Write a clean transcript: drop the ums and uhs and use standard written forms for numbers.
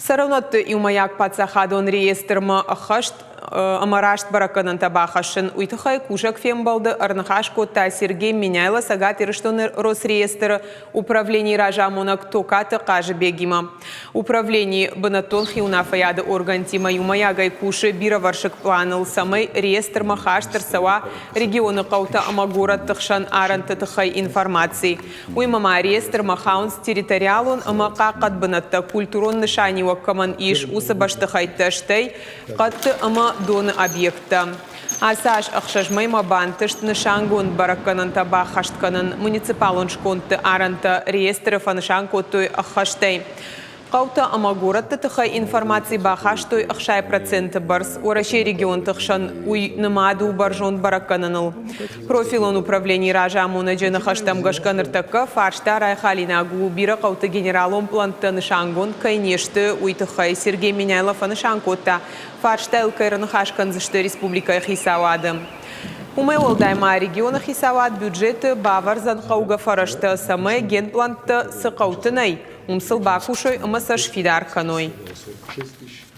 Цӕрӕнуӕтты иумӕйаг паддзахадон реестрмӕ ӕххӕст ӕмӕ раст бӕрӕггӕнӕнтӕ бахӕссын, уый тыххӕй кусӕг фембӕлды ӕрныхас кодта Сергей Меняйло Цӕгат Ирыстоны Росреестры управленийы разамонӕг Токаты Хъазыбегимӕ. Управлени бынӕттон хиуынаффӕйады оргӕнтимӕ иумӕйагӕй кусы бирӕвӕрсыг пъланыл, цӕмӕй реестрмӕ хаст ӕрцӕуа регионы хъӕутӕ ӕмӕ горӕтты хсӕн арӕнты тыххӕй информаци. Уыимӕ ма реестрмӕ хауынц территориалон ӕмӕ хъахъхъӕд бынӕттӕ, культурон нысаниуӕг кӕмӕн ис, уыцы бӕстыхӕйттӕ, стӕй хъӕдты ӕмӕ доны объекттӕ. Ацы аз ӕхсӕз мӕймӕ бантыст нысангонд бӕрӕггӕнӕнтӕ баххӕст кӕнын. Муниципалон скондты арӕнтӕ реестры фӕнысан кодтой ӕххӕстӕй. Хъӕутӕ ӕмӕ горӕтты тыххӕй информаци бахастой 60% бӕрц. Уӕрӕсейы регионты хсӕн уый нымад у бӕрзонд бӕрӕггӕнӕныл. Профилон управленийы разамонӕджы ныхӕстӕм гӕсгӕ ныртӕккӕ фарста райхалинаг у, бирӕ хъӕуты генералон пълӕнттӕ нысангонд кӕй не сты, уый тыххӕй. Сергей Меняйло фӕнысан кодта, фарстайыл кӕй раныхас кӕндзысты республикӕйы хицауады. Уымӕй уӕлдай ма регионы хицауад бюджеты бавӕрдзӕн хъӕугӕ фӕрӕзтӕ, цӕмӕй генпълӕнттӕ цы хъӕуты нӕй, уым сыл бакусой ӕмӕ сӕ сфидар кӕной.